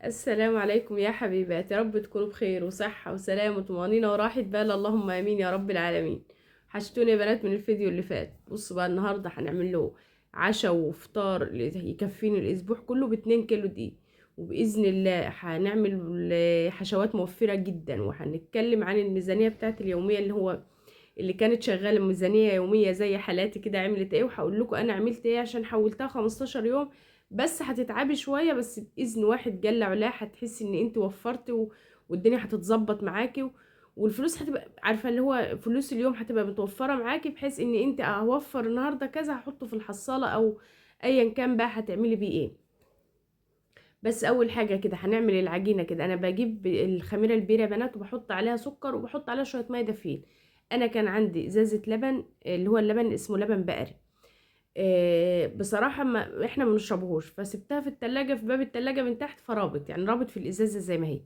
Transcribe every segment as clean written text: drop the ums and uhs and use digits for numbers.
السلام عليكم يا حبيباتي، يا رب تكونوا بخير وصحة وسلام وطمأنينة وراحة بال، اللهم امين يا رب العالمين. حشتوني يا بنات من الفيديو اللي فات. بصوا بقى النهارده هنعمل له عشاء وفطار يكفيني الاسبوع كله ب2 كيلو دقيق، وباذن الله هنعمل حشوات موفرة جدا، وهنتكلم عن الميزانية بتاعت اليومية اللي هو اللي كانت شغالة ميزانية يومية زي حالاتي كده عملت ايه، وهقول لكم انا عملت ايه عشان حولتها 15 يوم. بس هتتعبي شوية، بس باذن واحد جل علاه هتحسي ان انت وفرتي والدنيا هتتظبط معاكي، والفلوس هتبقى عارفه اللي هو فلوس اليوم هتبقى متوفرة معاكي، بحيث ان انت هوفر النهارده كذا هحطه في الحصاله او ايا كان بقى هتعملي بيه ايه. بس اول حاجة كده هنعمل العجينة كده. انا بجيب الخميره البيره يا بنات، وبحط عليها سكر، وبحط عليها شوية مية دافيين. انا كان عندي ازازة لبن، اللي هو اللبن اسمه لبن بقري، بصراحة ما احنا ما بنشربهوش، فسبتها في التلاجة في باب التلاجة من تحت، فرابط يعني رابط في الازازه زي ما هي،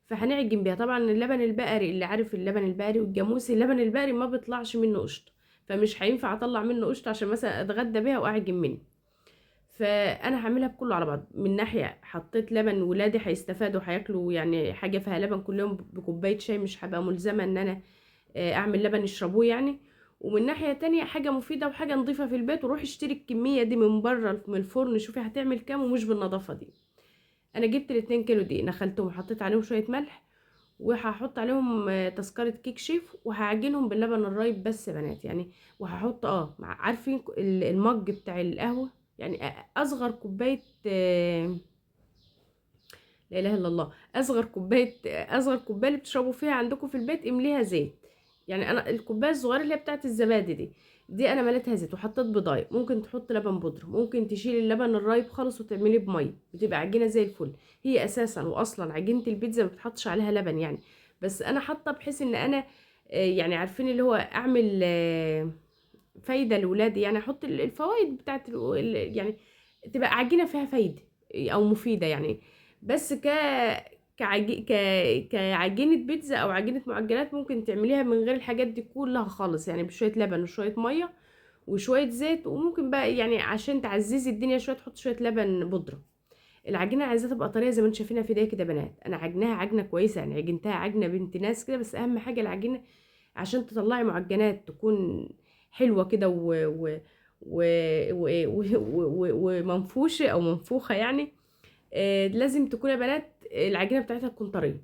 فهنعجن بيها. طبعا اللبن البقري اللي عارف اللبن البقري والجاموسي، اللبن البقري ما بيطلعش منه قشطه، فمش هينفع اطلع منه قشطه عشان مثلا اتغدى بيها واعجن منه. فانا هعملها بكله على بعض. من ناحية حطيت لبن، ولادي هيستفادوا هياكلوا يعني حاجة فيها لبن كل يوم بكوبايه شاي، مش هبقى ملزمة ان انا اعمل لبن يشربوه يعني. ومن ناحية تانية حاجة مفيدة وحاجه نظيفة في البيت، وروحي اشتري الكمية دي من بره من الفرن، شوفي هتعمل كام، ومش بالنظافة دي. انا جبت ال2 كيلو دي، نخلتهم وحطيت عليهم شوية ملح، وهحط عليهم تذكره كيك شيف، وهعجنهم باللبن الرايب بس يا بنات يعني. وهحط عارفين المج بتاع القهوة يعني، اصغر كوباية، لا اله الا الله، اصغر كوباية، اصغر كوباية اللي بتشربوا فيها عندكم في البيت امليها زيت. يعني انا الكوباية الصغيرة اللي هي بتاعه الزبادي دي انا مليتها زيت، وحطيت بيضايه. ممكن تحط لبن بودره، ممكن تشيل اللبن الرايب خالص وتعمليه بميه، بتبقى عجينه زي الفل. هي اساسا واصلا عجينه البيتزا ما بتحطش عليها لبن يعني، بس انا حاطه بحيث ان انا يعني عارفين اللي هو اعمل فايده لولادي، يعني احط الفوائد بتاعت يعني تبقى عجينه فيها فايده او مفيدة يعني. بس كعجينه بيتزا او عجينه معجنات ممكن تعمليها من غير الحاجات دي كلها خالص، يعني بشوية لبن وشوية مية وشوية زيت، وممكن بقى يعني عشان تعززي الدنيا شوية تحط شوية لبن بودره. العجينة عايزاها تبقى طرية زي ما انتم شايفينها في ايديا كده يا بنات. انا عجناها عجنه كويسة يعني، عجنتها عجنه بنت ناس كده. بس اهم حاجة العجينة عشان تطلعي معجنات تكون حلوة كده ومنفوشه او منفوخه يعني، لازم تكون يا بنات العجينة بتاعتها تكون طرية.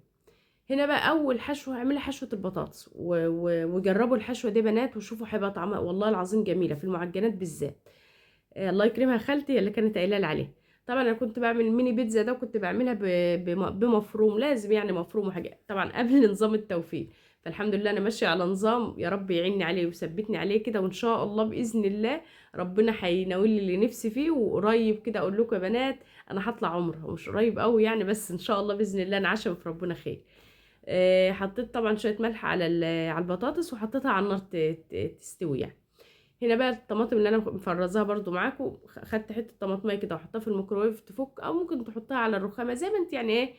هنا بقى اول حشوه هعملها حشوه البطاطس، وجربوا الحشوه دي يا بنات وشوفوا هيبقى طعمها والله العظيم جميلة في المعجنات بالذات. الله يكرمها خالتي اللي كانت قايله لي عليها. طبعا انا كنت بعمل ميني بيتزا ده، وكنت بعملها بمفروم، لازم يعني مفروم وحاجه طبعا قبل نظام التوفير. فالحمد لله انا ماشية على نظام يا رب يعيني عليه ويثبتني عليه كده، وان شاء الله باذن الله ربنا هيناول لي اللي نفسي فيه. وقريب كده اقول لكم يا بنات انا هطلع عمره، مش قريب قوي يعني، بس ان شاء الله باذن الله انا عشم في ربنا خير. حطيت طبعا شوية ملح على البطاطس، وحطيتها على النار تستوي يعني. هنا بقى الطماطم اللي انا مفرزاها برضو معاكم، خدت حتة طماطميه كده وحطها في الميكرويف تفك، او ممكن تحطها على الرخامه زي ما انت يعني ايه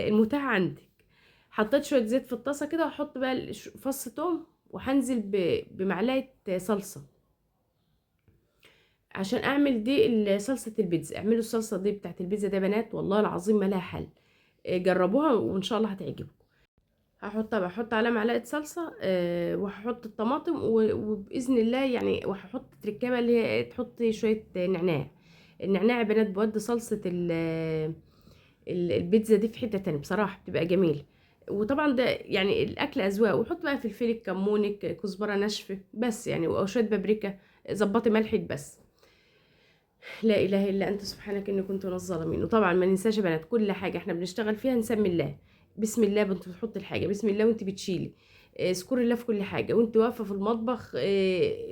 المتاح عندك. حطيت شوية زيت في الطاسه كده، وهحط بقى فص توم، وهنزل بمعلقه صلصه عشان اعمل دي صلصه البيتزا. اعملوا الصلصه دي بتاعت البيتزا ده يا بنات والله العظيم ما لها حل، جربوها وان شاء الله هتعجبكم. بحط عليها معلقه صلصه، وهحط الطماطم وباذن الله يعني، وهحط تركبه اللي هي تحطي شوية نعناع. النعناع يا بنات بودي صلصه البيتزا دي في حتة تانية بصراحة، بتبقى جميلة. وطبعا ده يعني الاكل اذواق. وحط بقى فلفل، كمونك، كزبره ناشفة بس يعني، او شوية بابريكا، ظبطي ملحك بس. لا اله الا انت سبحانك اني كنت من الظالمين. وطبعا ما ننساش يا بنات كل حاجة احنا بنشتغل فيها نسمي الله، بسم الله وانت بتحطي الحاجة، بسم الله وانت بتشيلي، اذكري الله في كل حاجة وانت واقفة في المطبخ،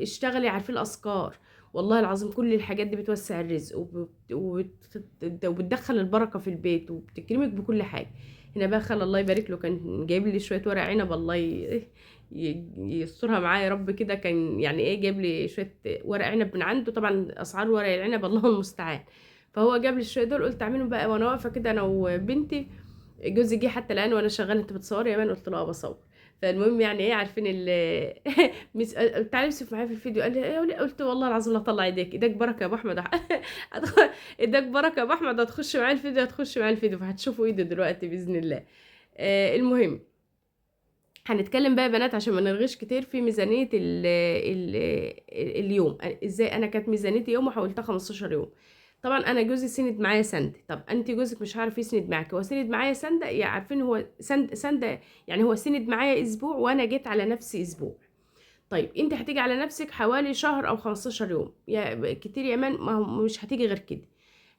اشتغلي، عارفين الاذكار والله العظيم كل الحاجات دي بتوسع الرزق وبتدخل البركة في البيت وبتكرمك بكل حاجة. هنا بقى خال الله يبارك له كان جايب لي شوية ورق عنب، الله يسترها معايا يا رب كده، كان يعني ايه جايب لي شوية ورق عنب من عنده. طبعا اسعار ورق العنب الله المستعان، فهو جاب لي الشويه دول، قلت اعملهم بقى وانا واقفة كده انا وبنتي. جوزي جه حتى الان وانا شغالة، انت بتصوري يا مان؟ قلت له اه بصور. فالمهم يعني ايه، عارفين ال تعالي يوسف معايا في الفيديو، قال لي ايه؟ قلت والله العظيم لا طلع ايديك، ايدك بركة يا ابو احمد. ايدك بركة يا ابو احمد، هتخش معايا الفيديو، هتخش معايا الفيديو، فهتشوفوا ايده دلوقتي باذن الله. المهم هنتكلم بقى يا بنات عشان ما نرغيش كتير في ميزانية ال ال اليوم. ازاي انا كانت ميزانيتي يوم وحولتها 15 يوم. طبعا انا جوزي سند معايا سند، طب انت جوزك مش عارف يسند معاك، هو سند معايا سند، يعني عارفين هو سند سند، يعني هو سند معايا اسبوع وانا جيت على نفسي اسبوع. طيب انت هتيجي على نفسك حوالي شهر او 15 يوم يا كتير يا مان، ما هو مش هتيجي غير كده.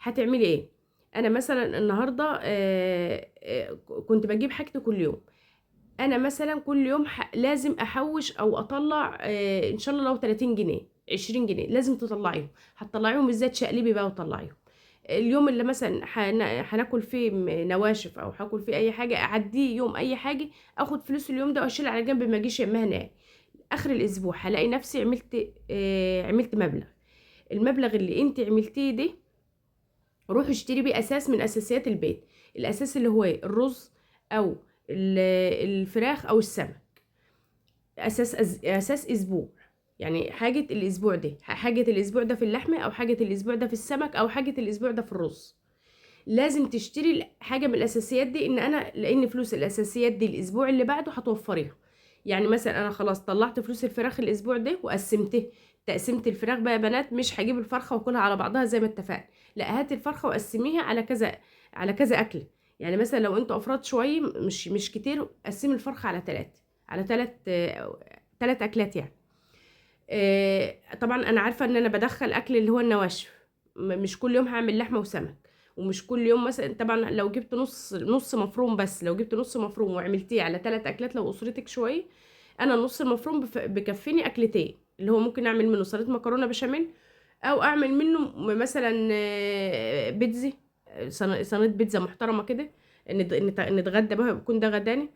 هتعملي ايه؟ انا مثلا النهارده كنت بجيب حاجتي كل يوم. انا مثلا كل يوم لازم احوش او اطلع، ان شاء الله لو 30 جنيه 20 جنيه لازم تطلعيهم. هتطلعيهم ازاي؟ تشقلبي بقى وطلعيهم. اليوم اللي مثلا هناكل فيه نواشف او هاكل فيه اي حاجة، اعديه يوم اي حاجة، اخد فلوس اليوم ده واشيل على جنب، ما اجيش يمها نهائي. اخر الاسبوع هلاقي نفسي عملت مبلغ. المبلغ اللي انت عملتيه ده روحي اشتري بيه اساس من اساسيات البيت، الاساس اللي هو الرز او الفراخ او السمك، اساس اسبوع، يعني حاجة الاسبوع ده، حاجة الاسبوع ده في اللحمة، او حاجة الاسبوع ده في السمك، او حاجة الاسبوع ده في الرز. لازم تشتري حاجة من الاساسيات دي، لان فلوس الاساسيات دي الاسبوع اللي بعده هتوفريها. يعني مثلا انا خلاص طلعت فلوس الفراخ الاسبوع ده وقسمته، تقسيمه الفراخ بقى يا بنات مش هجيب الفرخه واكلها على بعضها زي ما اتفقنا، لا هات الفرخه وقسميها على كذا، على كذا اكله. يعني مثلا لو انتوا افراد شوية مش كتير، قسمي الفرخه على ثلاث، على ثلاث اكلات يعني. طبعا انا عارفه ان انا بدخل اكل اللي هو النواشف، مش كل يوم هعمل لحمه وسمك، ومش كل يوم مثلا. طبعا لو جبت نص مفروم بس، لو جبت نص مفروم وعملتيه على 3 اكلات لو اسرتك شوية، انا النص المفروم بكفيني اكلتين، اللي هو ممكن اعمل منه صينية مكرونه بشاميل، او اعمل منه مثلا، بيتزا، صينية بيتزا محترمه كده نتغدى بها، بيكون ده غداني،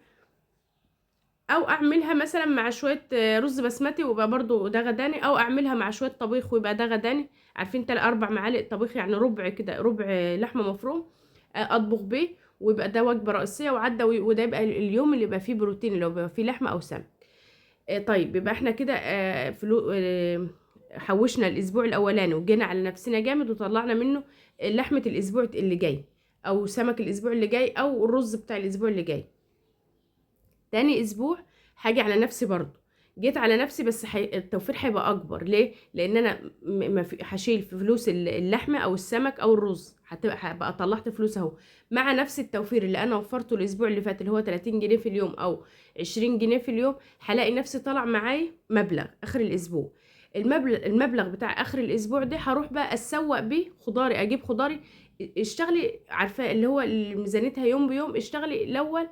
او اعملها مثلا مع شوية، رز بسمتي ويبقى برضو ده غداني، او اعملها مع شوية طبيخ ويبقى ده غداني. عارفين 3 4 معالق طبيخ، يعني ربع كده، ربع لحمه مفروم، اطبخ بيه ويبقى ده وجبة رئيسية وعدى، وده يبقى اليوم اللي يبقى فيه بروتين، اللي هو بيبقى فيه لحمه او سمك. طيب يبقى احنا كده، حوشنا الاسبوع الاولاني وجينا على نفسنا جامد وطلعنا منه لحمه الاسبوع اللي جاي، او سمك الاسبوع اللي جاي، او الرز بتاع الاسبوع اللي جاي. تاني اسبوع هاجي على نفسي برضو، جيت على نفسي بس التوفير هيبقى اكبر. ليه؟ لان انا ما في-، هشيل في فلوس اللحمة او السمك او الرز، هبقى طلعت فلوس اهو، مع نفس التوفير اللي انا وفرته الاسبوع اللي فات اللي هو 30 جنيه في اليوم او 20 جنيه في اليوم، هلاقي نفسي طلع معايا مبلغ اخر الاسبوع. المبلغ بتاع اخر الاسبوع ده هروح بقى اتسوق بيه خضاري، اجيب خضاري. اشتغلي، عارفه اللي هو اللي ميزانيتها يوم بيوم، اشتغلي الاول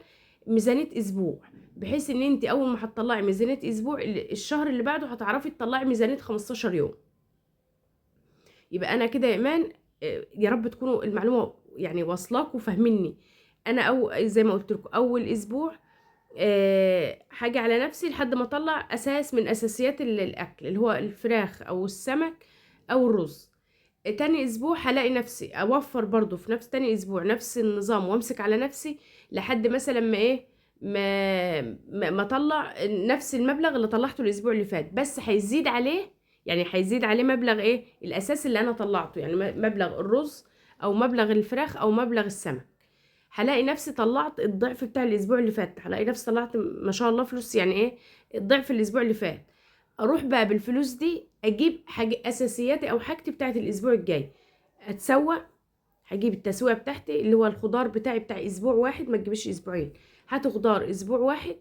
ميزانية اسبوع، بحيث ان انت اول ما هتطلعي ميزانية اسبوع الشهر اللي بعده هتعرفي تطلعي ميزانية 15 يوم. يبقى انا كده يا ايمان، يا رب تكونوا المعلومة واصلاكوا وفاهميني. انا زي ما قلت لكم اول اسبوع، حاجة على نفسي لحد ما اطلع اساس من اساسيات الاكل اللي هو الفراخ او السمك او الرز. تاني اسبوع هلاقي نفسي اوفر برضو في نفس تاني اسبوع نفس النظام، وامسك على نفسي لحد مثلا ما ايه، ما، ما، ما اطلع نفس المبلغ اللي طلعته الاسبوع اللي فات، بس هيزيد عليه، يعني هيزيد عليه مبلغ ايه الاساس اللي انا طلعته، يعني مبلغ الرز او مبلغ الفراخ او مبلغ السمك. هلاقي نفسي طلعت الضعف بتاع الاسبوع اللي فات، هلاقي نفسي طلعت ما شاء الله فلوس، يعني ايه الضعف الاسبوع اللي فات. اروح بقى بالفلوس دي اجيب حاجة اساسياتي او حاجتي بتاعت الاسبوع الجاي، اتسوق، هجيب التسويقه بتاعتي اللي هو الخضار بتاعي بتاع اسبوع واحد، ما تجيبيش اسبوعين، هاتوا خضار اسبوع واحد.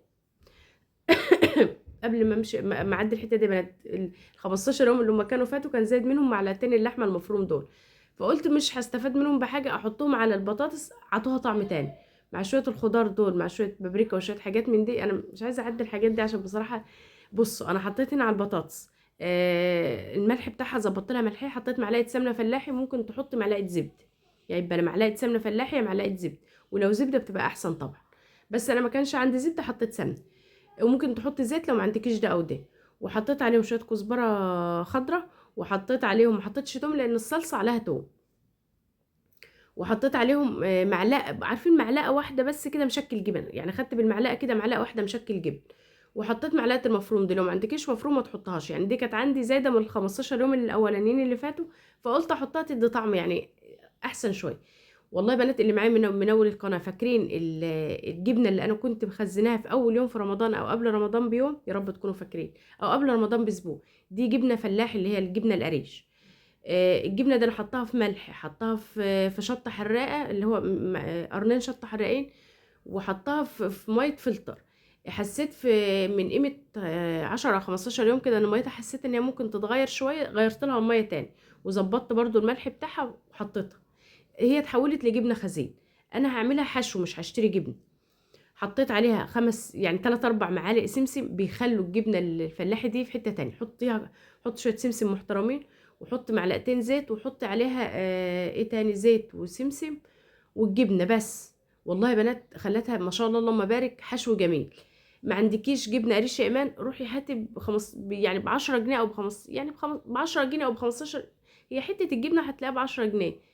قبل ما امشي، ما اعدي الحتة دي بنات، ال 15 يوم اللي هم كانوا فاتوا كان زايد منهم معلقتين اللحمة المفروم دول، فقلت مش هستفاد منهم بحاجة، احطهم على البطاطس عطوها طعم تاني مع شوية الخضار دول، مع شوية بابريكا وشوية حاجات من دي. انا مش عايزه اعدي الحاجات دي عشان بصراحة بصوا انا حطيت هنا على البطاطس، الملح بتاعها ظبطت لها ملحيه، حطيت معلقه سمنه فلاحي، ممكن تحط معلقه زبدة، يعني يبقى معلقه سمنه فلاحي يا معلقه زبدة، ولو زبدة بتبقى احسن طبعا، بس انا ما كانش عندي زبدة حطيت سمنه، وممكن تحطي زيت لو ما عندكيش ده او ده. وحطيت عليهم شوية كزبره خضراء، وحطيت عليهم، ما حطيتش توم لان الصلصه عليها توم. وحطيت عليهم معلقه، عارفين معلقه واحدة بس كده مشكل جبن، يعني خدت بالمعلقه كده معلقه واحدة مشكل جبن، وحطيت معلقه المفروم دي. لو ما عندكيش مفروم ما تحطهاش، يعني دي كانت عندي زايدة من ال 15 يوم الاولانيين اللي فاتوا، فقلت احطها تدي طعم يعني احسن شوية. والله يا بنات اللي معايا من اول القناة فاكرين الجبنة اللي انا كنت مخزناها في اول يوم في رمضان او قبل رمضان بيوم، يا رب تكونوا فاكرين، او قبل رمضان باسبوع. دي جبنه فلاح اللي هي الجبنة القريش. الجبنة ده انا حطاها في ملح، حطاها في شطه حراقه اللي هو قرنين شطه حراقين، وحطاها في مية فلتر. حسيت في من قيمة 10 او 15 يوم كده ان ميتها حسيت ان هي ممكن تتغير شوية، غيرت لها المية تاني وظبطت برضو الملح بتاعها وحطيتها. هي اتحولت لجبنه خزين. انا هعملها حشو، مش هشتري جبنه. حطيت عليها 5 يعني 3 4 معالق سمسم، بيخلوا الجبنة الفلاحي دي في حتة تانية. حط شوية سمسم محترمين، وحط معلقتين زيت، وحط عليها ايه تاني، زيت وسمسم والجبنه بس. والله يا بنات خلتها ما شاء الله اللهم بارك حشو جميل. ما عندكيش جبنه قريش يا ايمان، روحي هاتي بخمس، يعني ب10 جنيه او بخمس، يعني ب10 جنيه او ب15، هي حتة الجبنة هتلاقيها ب10 جنيه.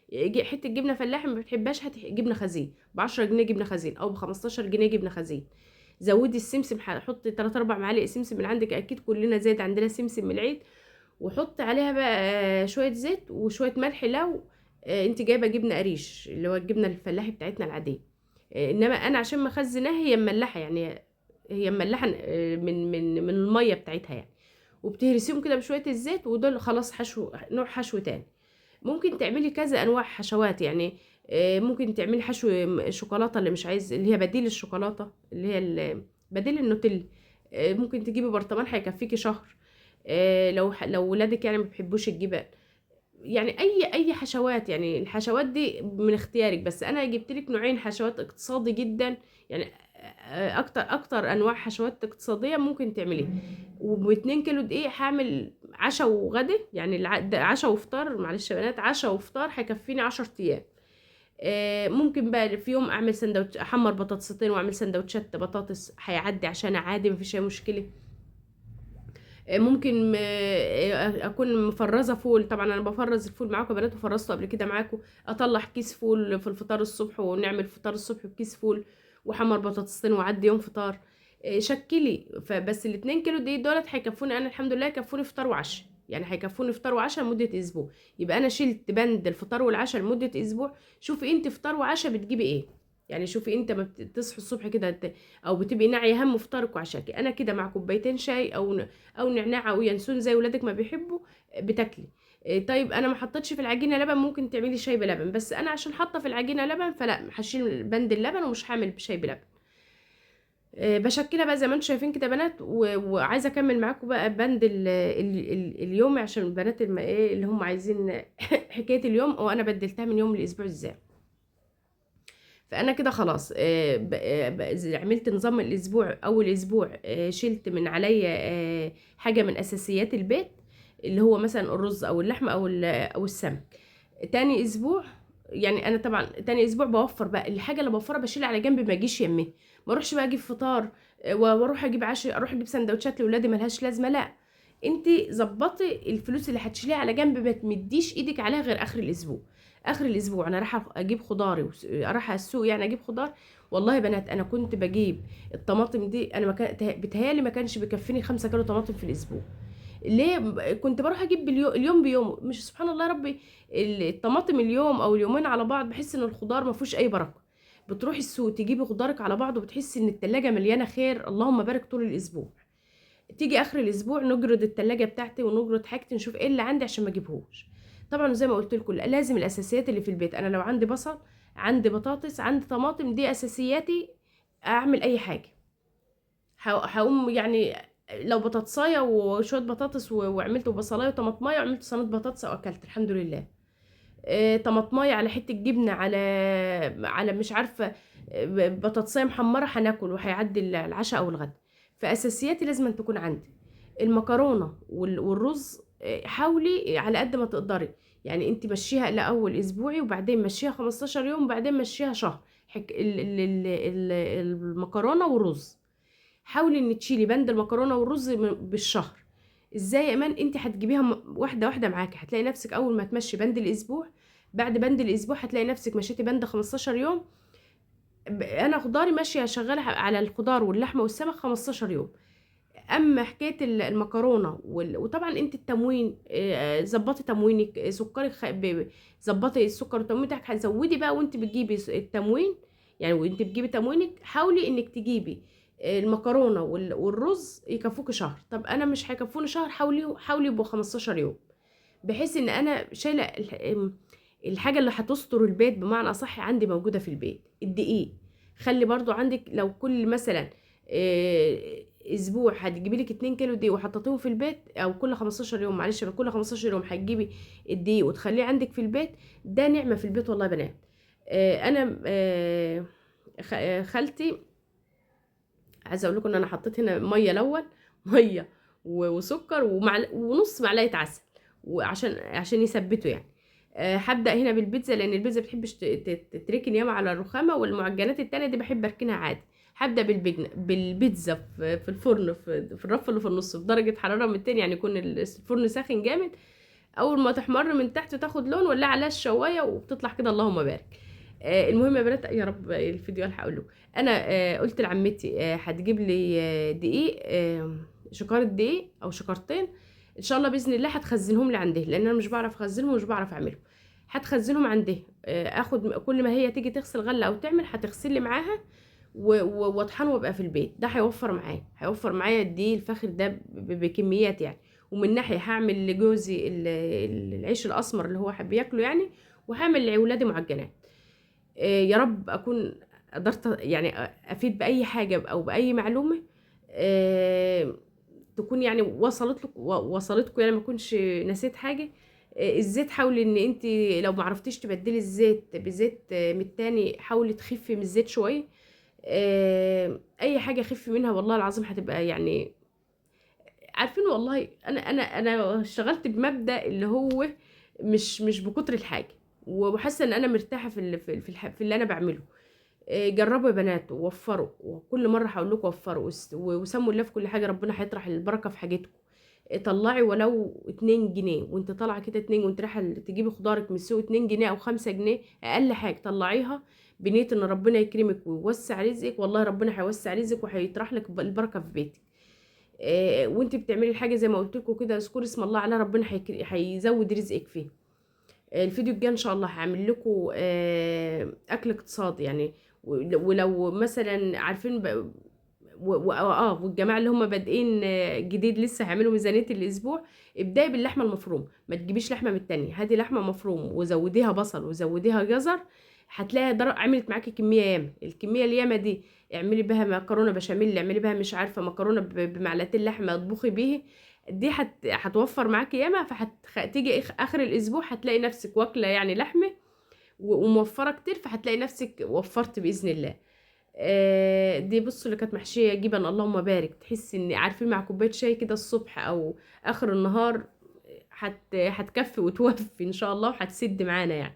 حتة جبنه فلاحي ما بتحبهاش هاتي جبنه خزين ب10 جنيه، جبنه خزين او ب15 جنيه جبنه خزين. زودي السمسم، حطي 3 4 معالق سمسم من عندك، اكيد كلنا زايد عندنا سمسم من العيد. وحط عليها بقى شوية زيت وشوية ملح لو انت جايبه جبنه قريش اللي هو الجبنة الفلاحي بتاعتنا العادية. انما انا عشان مخزناها هي مملحه، يعني هي مملحه من المية بتاعتها يعني. وبتهرسيهم كده بشوية الزيت، ودول خلاص حشو، نوع حشو تاني. ممكن تعملي كذا انواع حشوات، يعني ممكن تعملي حشو شوكولاتة اللي مش عايز، اللي هي بديل الشوكولاتة اللي هي بديل النوتيلا. ممكن تجيبي برطمان هيكفيكي شهر. لو ولادك يعني ما بيحبوش الجبن، يعني اي حشوات، يعني الحشوات دي من اختيارك. بس انا جبت لك نوعين حشوات اقتصادي جدا، يعني اكتر انواع حشوات اقتصادية ممكن تعمليها. وب2 كيلو دقيق هعمل عشاء وغدا، يعني عشاء وفطار، معلش يا بنات، عشاء وفطار هيكفيني 10 ايام. ممكن بقى في يوم اعمل سندوتش، احمر بطاطستين واعمل سندوتشات بطاطس، هيعدي عشان عادي مفيش اي مشكلة. ممكن اكون مفرزه فول، طبعا انا بفرز الفول معاكم يا بنات وفرزته قبل كده معاكم. اطلع كيس فول في الفطار الصبح، ونعمل فطار الصبح بكيس فول وحمر بطاطستين وعدي يوم فطار. شكلي. فبس ال2 كيلو دقيق دولت هيكفوني انا الحمد لله، يكفوني فطار وعشاء، يعني هيكفوني فطار وعشاء لمدة اسبوع. يبقى انا شلت بند الفطار والعشاء لمدة اسبوع. شوفي انت فطار وعشاء بتجيبي ايه، يعني شوفي انت ما بتصحي الصبح كده او بتبقي ناعيه هم فطارك وعشاك. انا كده مع كوبايتين شاي او نعناع او ينسون زي ولادك ما بيحبوا بتاكلي. طيب انا ما حطيتش في العجينة لبن، ممكن تعملي شاي بلبن، بس انا عشان حاطه في العجينة لبن فلا هشيل بند اللبن ومش هعمل شاي بلبن. بشكلها بقى زي ما انتم شايفين كده يا بنات. وعايزه اكمل معاكم بقى بند اليوم عشان البنات اللي هم عايزين حكاية اليوم، وانا بدلتها من يوم لاسبوع ازاي. فانا كده خلاص، عملت نظام الاسبوع. اول اسبوع شلت من عليا حاجة من اساسيات البيت اللي هو مثلا الرز او اللحمة او السمك. تاني اسبوع يعني انا طبعا تاني اسبوع بوفر بقى الحاجة اللي بوفرها، بشيلها على جنب ما اجيش يمي، ما اروحش بقى اجيب فطار واروح اجيب عشاء، اروح اجيب سندوتشات لاولادي ملهاش لازمه. لا، انت ظبطي الفلوس اللي هتشيليها على جنب، ما تمديش ايدك عليها غير اخر الاسبوع. اخر الاسبوع انا رايحة اجيب خضاري رايحة السوق يعني اجيب خضار. والله يا بنات انا كنت بجيب الطماطم دي، انا ما كان بتهيالي ما كانش بيكفيني 5 كيلو طماطم في الاسبوع. ليه؟ كنت بروح اجيب اليوم بيوم، مش سبحان الله يا ربي الطماطم اليوم او اليومين على بعض بحس ان الخضار ما فيهوش اي بركة. بتروحي السوق تجيبي خضارك على بعض وبتحسي ان التلاجة مليانة خير اللهم بارك طول الاسبوع. تيجي اخر الاسبوع نجرد التلاجة بتاعتي ونجرد حاجتي، نشوف ايه اللي عندي عشان ما اجيبهوش. طبعا زي ما قلت لكم لازم الاساسيات اللي في البيت، انا لو عندي بصل عندي بطاطس عندي طماطم، دي اساسياتي، اعمل اي حاجة. هقوم يعني لو بطاطسايه وشوية بطاطس وعملت بصلايه وطماطمايه وعملت صينية بطاطس واكلت الحمد لله. طماطمايه على حتة جبنه على مش عارفه، بطاطسايه محمرة، هناكل وهيعدي العشاء او الغدا. فاساسياتي لازم أن تكون عندي. المكرونه والرز، حاولي على قد ما تقدري، يعني انت مشيها لاول اسبوعي وبعدين مشيها 15 يوم وبعدين مشيها شهر. المكرونه والرز حاولي ان تشيلي بند المكرونه والرز بالشهر. ازاي يا ايمان؟ انت هتجيبيها واحدة واحدة معاكي، هتلاقي نفسك اول ما تمشي بند الاسبوع بعد بند الاسبوع هتلاقي نفسك مشيتي بند 15 يوم. انا خضاري ماشية شغالة على الخضار واللحمة والسمك 15 يوم. اما حكاية المكرونه وطبعا انت التموين، ظبطي تموينك، سكرك، ظبطي السكر والتموين بتاعك. هتزودي بقى وانت بتجيبي التموين، يعني وانت بتجيبي تموينك حاولي انك تجيبي المكرونه والرز يكفوكي شهر. طب انا مش هيكفوني شهر، حاولي يبقوا 15 يوم، بحيث ان انا شايله الحاجة اللي هتستر البيت بمعنى اصح عندي موجودة في البيت. الدقيق خلي برضو عندك، لو كل مثلا اسبوع هتجيبي لك 2 كيلو دقيق وحطيتيهم في البيت، او كل 15 يوم، معلش كل 15 يوم هتجيبي الدقيق وتخليه عندك في البيت، ده نعمه في البيت والله يا بنات. انا خالتي عايزه اقول لكم ان انا حطيت هنا مية الاول، مية وسكر ونص معلقه عسل، وعشان يثبتوا يعني. هبدا هنا بالبيتزا، لان البيتزا بتحبش تتركن ياما على الرخامه، والمعجنات التانية دي بحب اركنها عادي. هبدا بالبيتزا في الفرن، في الرف اللي في النص، في درجه حرارة 200، يعني يكون الفرن ساخن جامد. اول ما تحمر من تحت وتاخد لون، ولا عليها الشوايه وبتطلع كده اللهم بارك. المهم يا بنات، يا رب الفيديو الحق اقول له. انا قلت لعمتي هتجيب لي دقيق، شكاره دقيق او شكارتين ان شاء الله باذن الله، هتخزنهم لي عندها، لان انا مش بعرف اخزنهم ومش بعرف اعملهم. هتخزنهم عندها، اخد كل ما هي تيجي تغسل غله او تعمل هتغسل لي معاها واطحنه وابقى في البيت. ده هيوفر معايا، هيوفر معايا الدقيق الفاخر ده بكميات يعني. ومن ناحية هعمل لجوزي العيش الاسمر اللي هو حب ياكله يعني، وهعمل لاولادي معجنات. يا رب اكون قدرت يعني افيد باي حاجة او باي معلومة تكون يعني وصلت لك، وصلتكم يعني، ما اكونش نسيت حاجة. الزيت حاولي ان انت لو ما عرفتيش تبدلي الزيت بزيت من التاني، حاولي تخفي من الزيت شوية. اي حاجة خفي منها والله العظيم هتبقى يعني عارفين. والله انا انا انا اشتغلت بمبدأ اللي هو مش بكتر الحاجة، وحاسه ان انا مرتاحة في اللي انا بعمله. جربوا يا بنات ووفروا، وكل مرة هقول لكم وفروا وسموا الله في كل حاجة، ربنا هيطرح البركة في حاجتكم. طلعي ولو 2 جنيه وانت طالعه كده، 2 وانت رايحة تجيبي خضارك من السوق، 2 جنيه او 5 جنيه اقل حاجة طلعيها بنيه ان ربنا يكرمك ويوسع رزقك. والله ربنا هيوسع رزقك وهيطرح لك البركة في بيتك. وانت بتعملي الحاجة زي ما قلت لكم كده، اذكري اسم الله على ربنا هيزود رزقك فيه. الفيديو الجاي ان شاء الله هعمل لكم اكل اقتصادي يعني، ولو مثلا عارفين والجماعة اللي هم بادئين جديد لسه هيعملوا ميزانية الاسبوع، ابداي باللحمه المفرومه، ما تجيبيش لحمه من التانية، هاتي لحمه مفروم وزوديها بصل وزوديها جزر، هتلاقيها عملت معاكي كمية ياما. الكمية الياما دي اعملي بها مكرونه بشاميل، اعملي بها مش عارفه مكرونه بمعلقتين لحمه اطبخي بيه، دي هتوفر معاكي ياما. فهتيجي اخر الاسبوع هتلاقي نفسك واكله يعني لحمه وموفره كتير، فهتلاقي نفسك وفرت باذن الله. دي بصوا اللي كانت محشيه جبن اللهم بارك، تحسي ان عارفين مع كوباية شاي كده الصبح او اخر النهار هتكفي وتوفي ان شاء الله، وهتسد معانا يعني.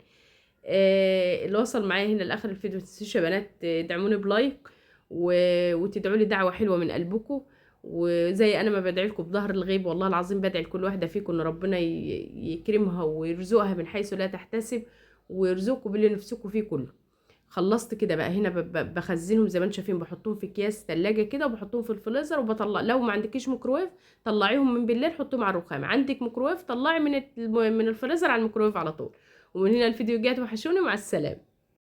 اللي وصل معايا هنا لاخر الفيديو، ما تنسوش يا بنات تدعموني ب like وتدعوا لي دعوه حلوة من قلبكم، وزي انا ما بدعي لكم بظهر الغيب والله العظيم بدعي لكل واحدة فيكم ان ربنا يكرمها ويرزقها من حيث لا تحتسب، ويرزقكم باللي نفسكم فيه كله. خلصت كده بقى هنا بخزنهم زي ما انتم شايفين، بحطهم في اكياس ثلاجه كده وبحطهم في الفريزر وبطلع. لو ما عندكيش ميكروويف طلعيهم من بالليل حطيهم على الرخام، عندك ميكروويف طلعي من الفريزر على الميكروويف على طول. ومن هنا الفيديو الجاي، وحشوني، مع السلامة.